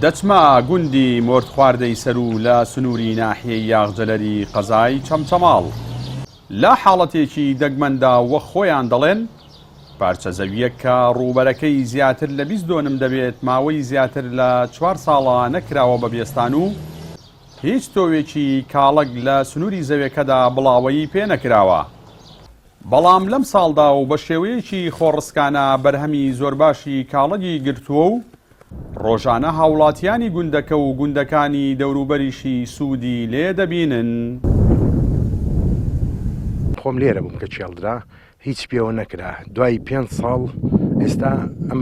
دەچمە گوندی مۆردخواردەی سەروو لە سنووری ناحیەی یاغجەلەری قەزای چەمچەماڵ. لە حاڵەتێکی دەگمەندا وەک خۆیان دەڵێن، پارچە زەوییەک کە ڕووبەرەکەی زیاتر لە 20 دۆنم دەبێت ماوەی زیاتر لە چوار ساڵە نەکراوە بە بێستان و هیچ تۆوێکی کاڵەک لە سنووری زەوێکەدا بڵاوەی پێنەکراوە. بەڵام لەم ساڵدا و بە شێوەیەکی خۆڕسکانە بەرهەمی زۆرباشی کاڵەگی گرتووە و ڕۆژانە هاوڵاتیانی گوندەکە و گوندەکانی دەوروبەریشی سوودی لێ دەبینن. خۆم لێرە بووم کە کێڵدرا هیچ پێوە نەکرا دوای پێنج ساڵ ئێستا ئەم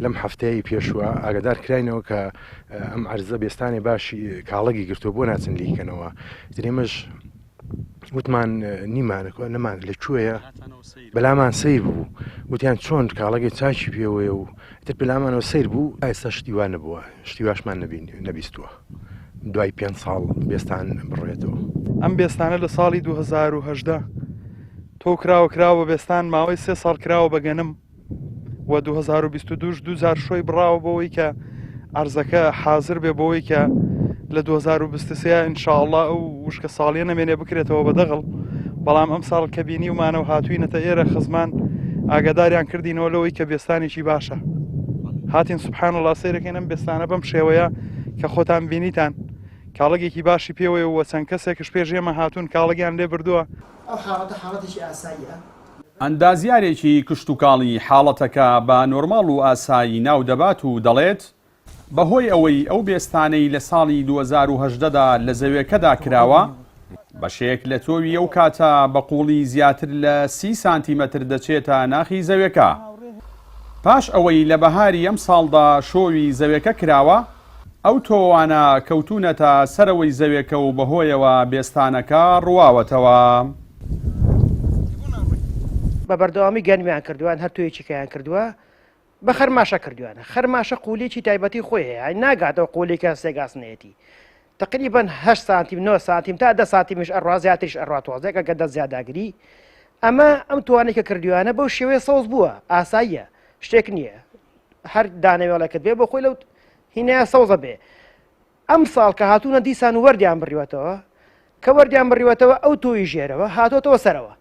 لەم هەفتەیە پێشوە ئاگدار کراینەوە کە ئەم عەرزە بێستانێ باشی کاڵەگی گرتووە بۆ ناچن لیکەنەوە درێمەش وتمان نیمانە نەمان لە کوێیە بەلامان سیر بوو وتیان چۆن کاڵەگەی چاکی پێوەیە و تر پلامانەوە سیر بوو ئێستا شتی وا نەبووە شتی واشمان نەبین نەبیستووە دوای پێ ساڵ بێستان بڕێتەوە. ئەم بێستانە لە ساڵی 2018 تۆ کراوە کراوە بە بێستان ماوەی سێ ساڵ کراوە بە گەنم و 2022 دوو جار شۆی بڕاوە بۆەوەی کە ئەرزەکە حاضر بێ بۆەوەی کە لە 2023 ئینشاءله ئەو وشکە ساڵیە نەمێنێ بکرێتەوە بە دەغڵ بەڵام ئەم ساڵ کە بینیومانە و هاتوینەتە ئێرە خزمان ئاگاداریان کردینەوە لەوەی کە بێستانێکی باشە هاتین سبحان الله سەیرەکەین ئەم بێستانە بەم شێوەیە کە خۆتان بینیتان کاڵگێکی باشی پێوەیە و چەند کەسێکش پێش ئێمە هاتوون کاڵگیان لێ بردووە. ئەو حاڵەتە حاڵەتێکی ئاساییە. ئەندازیارێکی کشتوکاڵی حاڵەتەکە بە نۆرماڵ و ئاسایی ناو دەبات و دەڵێت، بەهۆی ئەوەی ئەو بێستانەی لە ساڵی 2018 دا لە زەوێکەدا کراوە، بەشێک لە تۆوی ئەو کاتە بە قووڵی زیاتر لە 30 سانتیمەتر دەچێتە ناخی زەوێکە. پاش ئەوەی لە بەهاری ئەمساڵدا شۆوی زەوێکە کراوە، ئەو تۆوانە کەوتوونەتە سەرەوەی زەوێکە و بەهۆیەوە بێستانەکە ڕواوەتەوە. بە بەردەوامی گەنمیان کردووە یان هەر تۆیەکی کەیان کردووە بە خەرماشە کردویانە خەرماشە قولیکی تایبەتی خۆی هەیە ناگاتەوە قولیکە سێگاسنەیەتی تقریبا 8 سانتیم 9 سانتیم تا 10 سانتیمیش ئەڕوا زیاتریش ئەڕوا تۆزێک ئەگەر دەست زیاداگری ئەمە ئەم توانێکە کردویانە بەو شێوەیە سەوز بووە ئاساییە شتێک نییە هەر دانەوێڵێکت بێ بۆ خۆی لەو هینەیە سەوزە بێ ئەم ساڵ کە هاتوونە دیسان وەردیان بڕیوەتەوە کە وەردیان بڕیوەتەوە ئەو تۆی ژێرەوە هاتۆتەوە سەرەوە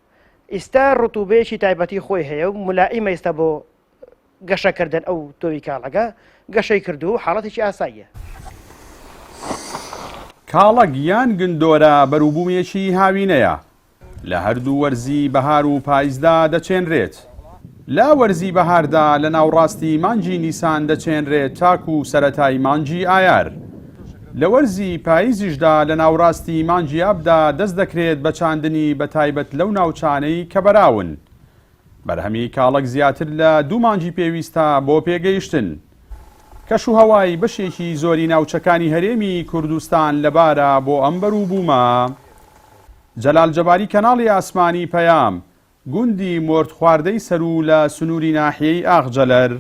ئیستا ڕتوبەیەکی تایبەتی خۆی هەیە و ملائیمە ئیستا بۆ گەشەکردن ئەو تۆوی کاڵەکە گەشەی کردو و حاڵەتێکی ئاساییە. کاڵەک یان گندۆرە بەروبوومێکی هاوینەیە، لە هەردوو وەرزی بەهار و پایزدا دەچێنرێت. لە وەرزی بەهاردا لە ناوڕاستی مانگی نیسان دەچێنرێت تاکوو سەرەتای مانگی ئایار. لە وەرزی پایزیشدا لە ناوراستی مانگی ئابدا دەست دەکرێت بە چاندنی بە تایبەت لەو ناوچانەی کە بەراون. بەرهەمی کاڵەک زیاتر لە دوو مانگی پێویستە بۆ پێگەیشتن. کەشوهەوای بەشێکی زۆری ناوچەکانی هەرێمی کوردستان لەبارە بۆ ئەم بەروبوومە. جەلال جەباری کەناڵی ئاسمانی پەیام، گوندی مۆردخواردەی سەروو لە سنووری ناحیەی ئاغجەلەر.